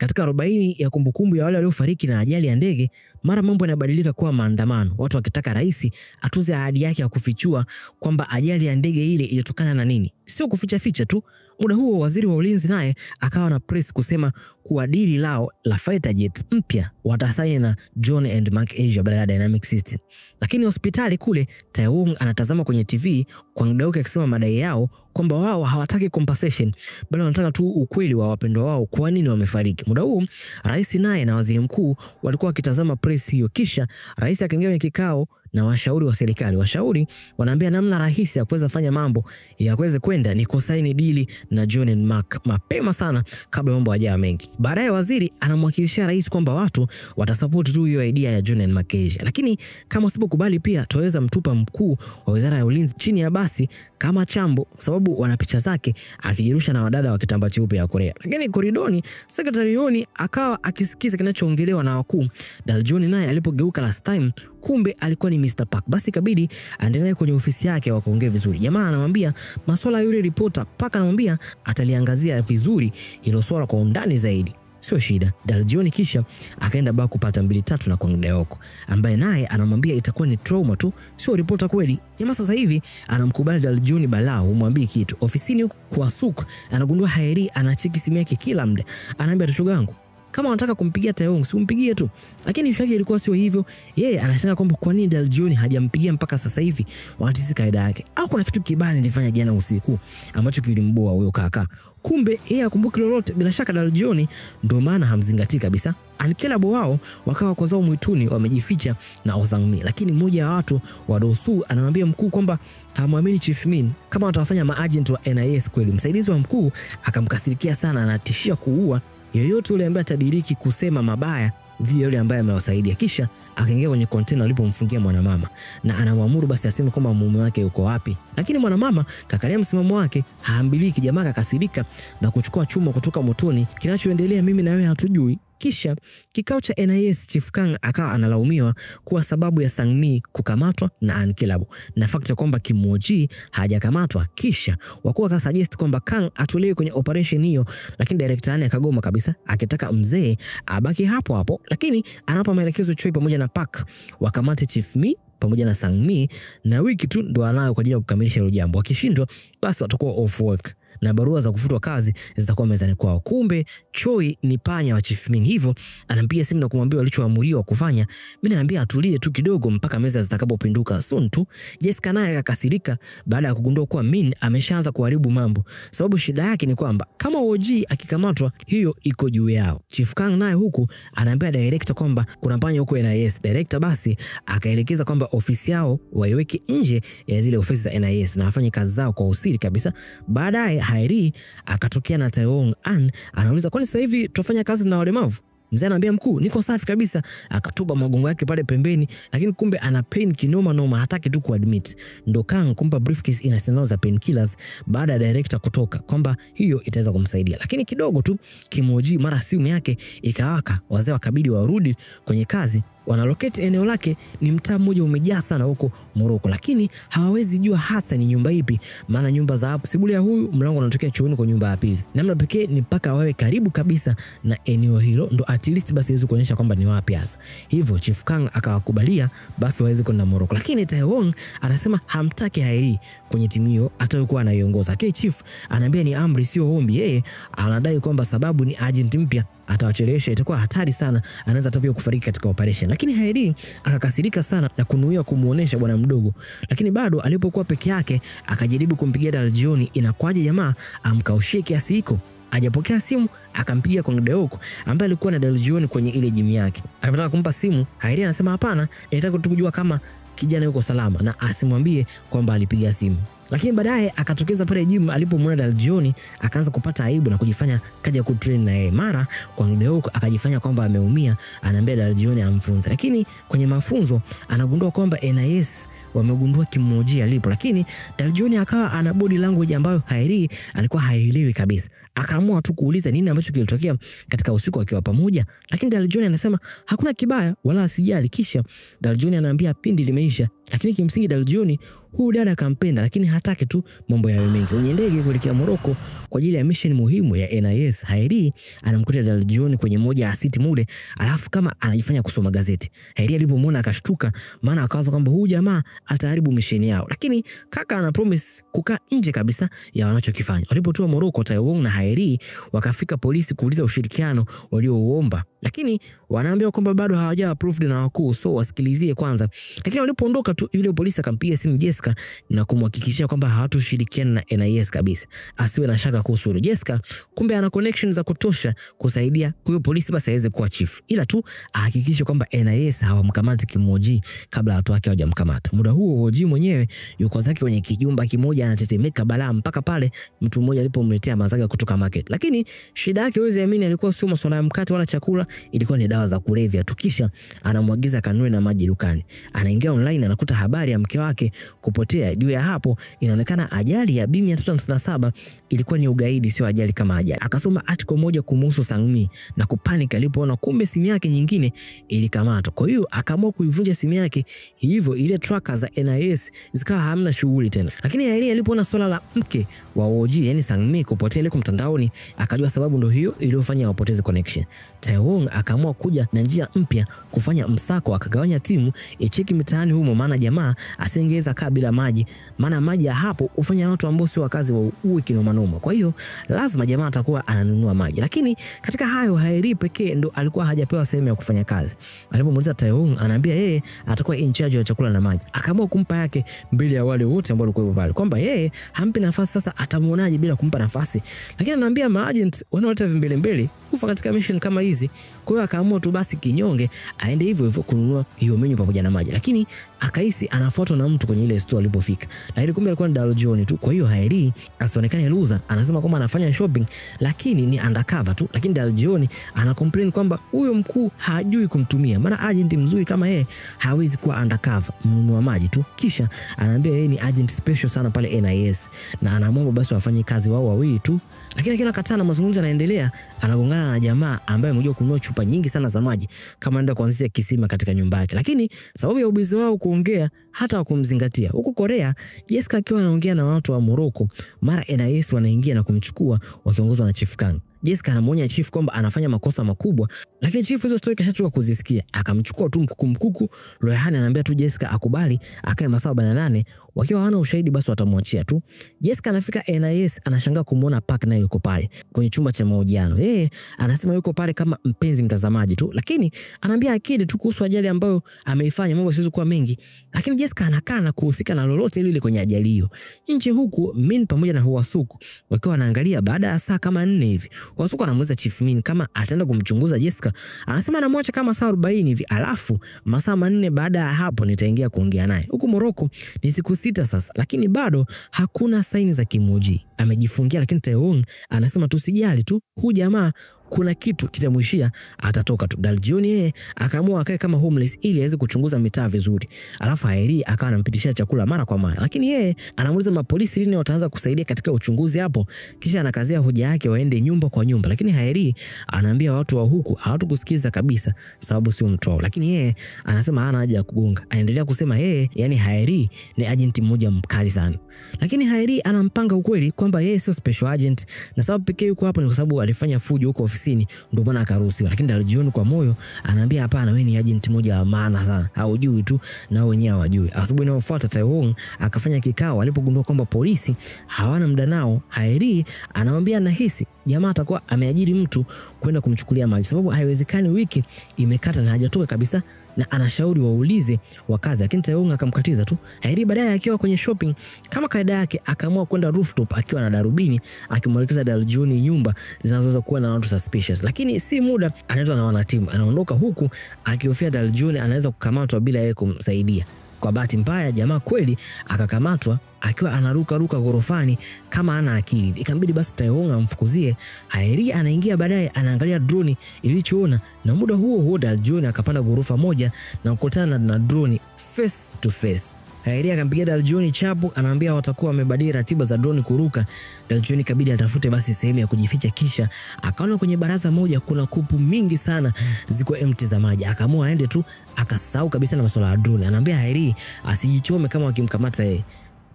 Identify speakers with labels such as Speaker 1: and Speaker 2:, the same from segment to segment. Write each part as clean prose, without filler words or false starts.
Speaker 1: Katika 40 ya kumbukumbu ya wale waliofariki na ajali ya ndege, mara mambo yanabadilika kuwa maandamano, watu wakitaka rais atuze ahadi yake ya kufichua kwamba ajali ya ndege ile ilitokana na nini, sio kuficha ficha tu. Muda huo waziri wa ulinzi naye akawa na press kusema kuwa dili lao la fighter jet mpya watasaini na John and Mark Asia badala ya Dynamic System. Lakini hospitali kule Taewong anatazama kwenye TV kwa Ngdauke akisema madai yao kwamba wao hawataki compensation bali wanataka tu ukweli wa wapendwa wao kwa nini wamefariki. Muda huu rais naye na waziri mkuu walikuwa wakitazama press hiyo, kisha rais akaingia kwenye kikao na washauri wa serikali. Washauri wanaambia namna rahisi ya kuweza fanya mambo ya kuweza kwenda ni kusaini dili na John and Mark mapema sana kabla mambo hayajawa mengi. Baadaye waziri anamwakilishia rais kwamba watu watasupport tu hiyo idea ya John and Mark Asia, lakini kama usipokubali pia tuweza mtupa mkuu wa wizara ya ulinzi chini ya basi kama chambo, sababu wana picha zake akijirusha na wadada wa kitambaa cheupe ya Korea. Lakini koridoni Secretary Yoni akawa akisikiza kinachoongelewa na wakuu. Daljoni naye alipogeuka last time kumbe alikuwa ni Mr. Park. Basi ikabidi aendelee kwenye ofisi yake wakaongea vizuri. Jamaa anamwambia masuala yule reporter, Park anamwambia ataliangazia vizuri hilo swala kwa undani zaidi, sio shida. Daljioni kisha akaenda baa kupata 2-3 na Kwang Daok, ambaye naye anamwambia itakuwa ni trauma tu, sio reporter kweli. Jamaa sasa hivi anamkubali Daljioni balaa, humwambii kitu. Ofisini kwa Suk anagundua Hairi anacheki simu yake kila muda. Anaambia tushoga yangu, kama wanataka kumpigia Taewong si umpigie tu. Lakini issue yake ilikuwa sio hivyo. Yeye anashangaa kwamba kwa nini Daljioni hajampigia mpaka sasa hivi, wakati si kaida yake. Au kuna kitu kibaya nilifanya jana usiku ambacho kilimboa huyo kaka. Kumbe yeye hakumbuki lolote. Bila shaka Daljioni ndio maana hamzingatii kabisa. Ankela wao wakawa kwa zao mwituni wamejificha na Ozangmi. Lakini mmoja wa watu wa Dosu anamwambia mkuu kwamba hamwamini Chief Min kama watawafanya maagent wa NIS kweli. Msaidizi wa mkuu akamkasirikia sana, anatishia kuua yeyote yule ambaye atadiriki kusema mabaya dhidi ya yule ambaye amewasaidia. Kisha akaingia kwenye container walipomfungia mwanamama na anamwamuru basi aseme kwamba mume wake yuko wapi. Lakini mwanamama kakalia msimamo wake, haambiliki. Jamaa akakasirika na kuchukua chuma kutoka motoni. Kinachoendelea mimi na wewe hatujui. Kisha kikao cha NIS, Chief Kang akawa analaumiwa kuwa sababu ya Sangmi kukamatwa na Ankilabu na fact ya kwamba Kim Woo-ji hajakamatwa. Kisha wakuu wakasuggest kwamba Kang atolewe kwenye operation hiyo, lakini director Ani akagoma kabisa, akitaka mzee abaki hapo hapo. Lakini anapa maelekezo Choi pamoja na Park wakamate Chief Mi pamoja na Sangmi, na wiki tu ndo anayo kwa ajili ya kukamilisha hilo jambo. Wakishindwa basi watakuwa off work na barua za kufutwa kazi zitakuwa mezani kwao. Kumbe Choi ni panya wa Chief Min, hivyo anampiga simu na kumwambia walichoamuriwa kufanya. Mimi naambia atulie tu kidogo mpaka meza zitakapopinduka soon tu. Jessica naye akakasirika baada ya kugundua kuwa Min ameshaanza kuharibu mambo, sababu shida yake ni kwamba kama OG akikamatwa hiyo iko juu yao. Chief Kang naye huku anaambia director kwamba kuna panya huko NIS. Director basi akaelekeza kwamba ofisi yao waiweke nje ya zile ofisi za NIS na afanye kazi zao kwa usiri kabisa. Baadaye Hairi akatokea na Taewong An anauliza kwani sasa hivi tutafanya kazi na walemavu? Mzee anambia mkuu, niko safi kabisa. Akatuba magongo yake pale pembeni, lakini kumbe ana pain kinoma noma, hataki tu kuadmit. Ndo Kang kumpa briefcase ina sindano za painkillers baada ya director kutoka kwamba hiyo itaweza kumsaidia. Lakini kidogo tu Kim Woo-ji mara simu yake ikawaka, wazee wakabidi warudi kwenye kazi. Wanalocate eneo lake ni mtaa mmoja umejaa sana huko Morocco, lakini hawawezi jua hasa ni nyumba ipi, maana nyumba za hapo sebule ya huyu mlango unatokea chooni kwa nyumba ya pili. Namna pekee ni mpaka wawe karibu kabisa na eneo hilo ndo at least basi iweze kuonyesha kwamba ni wapi hasa. Hivyo Chief Kang akawakubalia basi waweze kwenda Morocco, lakini Taewong anasema hamtaki Hairi kwenye timu hiyo atakuwa anaiongoza. Lakini Chief anaambia ni amri sio ombi. Yeye anadai kwamba sababu ni agent mpya atawachelewesha, itakuwa hatari sana, anaweza hata pia kufariki katika operation. Lakini Hairi akakasirika sana na kunuia kumuonesha bwana mdogo. Lakini bado alipokuwa peke yake akajaribu kumpigia Daljioni, inakwaje jamaa amkaushie kiasi hiko? Hajapokea simu, akampigia Kwang Daok ambaye alikuwa na Daljioni kwenye ile gym yake. Akataka kumpa simu, Hairi anasema hapana, anataka tu kujua kama kijana yuko salama na asimwambie kwamba alipiga simu. Lakini baadaye akatokeza pale gym alipomwona Daljioni, akaanza kupata aibu na kujifanya kaja kutrain na yeye. Mara Kwang Daok akajifanya kwamba ameumia, anaambia Daljioni amfunze. Lakini kwenye mafunzo anagundua kwamba NIS wamegundua Kim Woo-ji alipo, lakini Daljioni akawa ana body language ambayo Hairi alikuwa haielewi kabisa. Akaamua tu kuuliza nini ambacho kilitokea katika usiku akiwa pamoja, lakini Daljioni anasema hakuna kibaya wala asijali. Kisha Daljioni anaambia pindi limeisha, Lakini kimsingi Daljioni huyu dada akampenda, lakini hataki tu mambo yawe mengi. Kwenye ndege kuelekea Morocco kwa ajili ya mission muhimu ya NIS, Hairi anamkuta Daljioni kwenye moja ya city mule, alafu kama anajifanya kusoma gazeti. Hairi alipomwona akashtuka, maana akawaza kwamba huyu jamaa ataharibu mission yao. Lakini kaka ana promise kukaa nje kabisa ya wanachokifanya. Walipotua Morocco, Taewon na Hairi wakafika polisi kuuliza ushirikiano waliouomba, lakini wanaambiwa kwamba bado hawajawa approved na wakuu, so wasikilizie kwanza. Lakini walipoondoka tu, yule polisi akampigia simu Jessica na kumhakikishia kwamba hawatoshirikiana na NIS kabisa, asiwe na shaka kuhusu hilo. Jessica kumbe ana connections za kutosha kusaidia huyo polisi basi aweze kuwa chief, ila tu ahakikishe kwamba NIS hawamkamati Kim Woo-ji kabla watu wake hawajamkamata. Muda huo Woo-ji mwenyewe yuko zake kwenye kijumba kimoja anatetemeka balaa mpaka pale mtu mmoja alipomletea mazaga kutoka market. Lakini shida yake huwezi amini, alikuwa sio masuala ya mkate wala chakula, ilikuwa ni dawa za kulevya tu. Kisha anamwagiza kanunue na maji dukani. Anaingia online anakuta habari ya mke wake kupotea. Juu ya hapo inaonekana ajali ya B357 ilikuwa ni ugaidi, sio ajali kama ajali. Akasoma article moja kumhusu Sangmi na kupanic alipoona kumbe simu yake nyingine ilikamatwa. Kwa hiyo akaamua kuivunja simu yake, hivyo ile tracker za NIS zikawa hamna shughuli tena. Lakini Hairi alipoona swala la mke wa Woo-ji, yani Sangmi, kupotea ile mtandaoni, akajua sababu ndio hiyo iliyofanya wapoteze connection. Taewon akaamua kuja na njia mpya kufanya msako, akagawanya timu icheki mitaani humo, maana jamaa asingeweza kaa bila maji, maana maji ya hapo hufanya watu ambao sio wakazi wa uwe kinoma noma. Kwa hiyo lazima jamaa atakuwa ananunua maji. Lakini katika hayo Hairi pekee ndo alikuwa hajapewa sehemu ya kufanya kazi. Alipomuuliza Taewon, anaambia yeye atakuwa in charge ya chakula na maji. Akaamua kumpa yake mbele ya wale wote ambao walikuwa pale, kwamba yeye hampi nafasi, sasa atamuonaje bila kumpa nafasi? Lakini anaambia maagent wanaoleta vimbele mbele kufa katika mission kama hizi. Kwa hiyo akaamua tu basi kinyonge aende hivyo hivyo kununua hiyo menu pamoja na maji. Lakini akahisi anafuatwa na mtu kwenye ile store alipofika, lakini kumbe alikuwa ni Daljioni tu. Kwa hiyo Hairi asionekane loser, anasema kwamba anafanya shopping lakini ni undercover tu. Lakini Daljioni ana complain kwamba huyo mkuu hajui kumtumia, maana agent mzuri kama yeye hawezi kuwa undercover mnunua maji tu. Kisha anaambia yeye ni agent special sana pale NIS na anamuomba basi wafanye kazi wao wawili tu. Lakini akiwa anakataa na mazungumzo yanaendelea, anagongana na jamaa ambaye amekuja kununua chupa nyingi sana za maji kama anaenda kuanzisha kisima katika nyumba yake. Lakini sababu ya ubizi wao kuongea hata wakumzingatia. Huko Korea, Jessica akiwa anaongea na watu wa Morocco, mara NIS wanaingia na kumchukua wakiongozwa na Chief Kang. Jessica anamuonya Chief kwamba anafanya makosa makubwa, lakini Chief hizo story kashatoka kuzisikia. Akamchukua tu mkuku mkuku. Rohani anaambia tu Jessica akubali akae masaa 48, wakiwa hawana ushahidi basi watamwachia tu. Jessica anafika NIS, anashangaa kumuona Park naye yuko pale kwenye chumba cha mahojiano. Yeye anasema yuko pale kama mpenzi mtazamaji tu, lakini anaambia akili tu kuhusu ajali ambayo ameifanya, mambo siwezi kuwa mengi. Lakini Jessica anakaa na kuhusika na lolote lile kwenye ajali hiyo. Nje huku Min pamoja na Huasuku wakiwa wanaangalia. Baada ya saa kama 4 hivi, Huasuku anamuuliza Chief Min kama ataenda kumchunguza Jessica. Anasema anamwacha kama saa 40 hivi, alafu masaa 4 baada ya hapo nitaingia kuongea naye. Huku Morocco ni siku 6 sasa, lakini bado hakuna saini za Kim Woo-ji. Amejifungia, lakini Taewon anasema tusijali tu, huyu jamaa kuna kitu kitamwishia, atatoka tu. Daljioni yeye akaamua akae kama homeless ili aweze kuchunguza mitaa vizuri. Alafu Hairi akawa anampitishia chakula mara kwa mara, lakini yeye anamuuliza mapolisi lini wataanza kusaidia katika uchunguzi hapo. Kisha anakazia hoja yake waende nyumba kwa nyumba, lakini Hairi anaambia watu wa huku hawatakusikiza kabisa sababu sio mtu wao. Lakini yeye anasema hana haja ya kugonga. Anaendelea kusema yeye, yani Hairi ni agent mmoja mkali sana. Lakini Hairi anampanga ukweli kwamba yeye sio special agent na sababu pekee yuko hapo ni kwa sababu alifanya fujo huko ofisini ndio maana akaruhusiwa. Lakini Daljioni kwa moyo anaambia hapana, wewe ni agent mmoja wa maana sana, haujui tu na wenyewe hawajui. Asubuhi inayofuata Taewon akafanya kikao alipogundua kwamba polisi hawana muda nao. Hairi anamwambia anahisi jamaa atakuwa ameajiri mtu kwenda kumchukulia maji, sababu haiwezekani wiki imekata na hajatoka kabisa, na anashauri waulize wakazi, lakini Taewon akamkatiza tu. Hairi baadaye akiwa kwenye shopping kama kaida yake akaamua kwenda rooftop akiwa na darubini akimwelekeza Daljioni nyumba zinazoweza kuwa na watu suspicious, lakini si muda anaitwa na wanatimu, anaondoka huku akihofia Daljioni anaweza kukamatwa bila yeye kumsaidia. Kwa bahati mbaya jamaa kweli akakamatwa akiwa anaruka ruka gorofani kama ana akili. Ikambidi basi Taewon amfukuzie. Hairi anaingia baadaye anaangalia droni ilichoona, na muda huo huo Daljioni akapanda gorofa moja na kukutana na droni face to face. Hairi akampigia Daljoni chapu, anaambia watakuwa wamebadili ratiba za drone kuruka. Daljoni kabidi atafute basi sehemu ya kujificha, kisha akaona kwenye baraza moja kuna kupu mingi sana ziko empty za maji. Akaamua aende tu, akasahau kabisa na masuala ya drone. Anaambia Hairi asijichome kama wakimkamata yeye.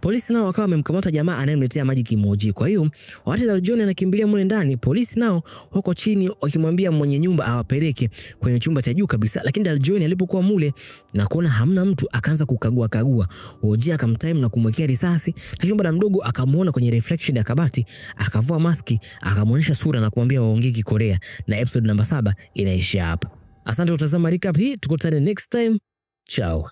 Speaker 1: Polisi nao wakawa wamemkamata jamaa anayemletea maji kimoji. Kwa hiyo wakati Daljoni anakimbilia mule ndani, polisi nao wako chini wakimwambia mwenye nyumba awapeleke kwenye chumba cha juu kabisa. Lakini Daljoni alipokuwa mule na kuona hamna mtu, akaanza kukagua kagua. Oji akamtime na kumwekea risasi, lakini bwana mdogo akamuona kwenye reflection ya kabati, akavua maski, akamuonyesha sura na kumwambia waongee Kikorea. Na episode namba 7 inaishia hapa. Asante kwa kutazama recap hii, tukutane next time. Ciao.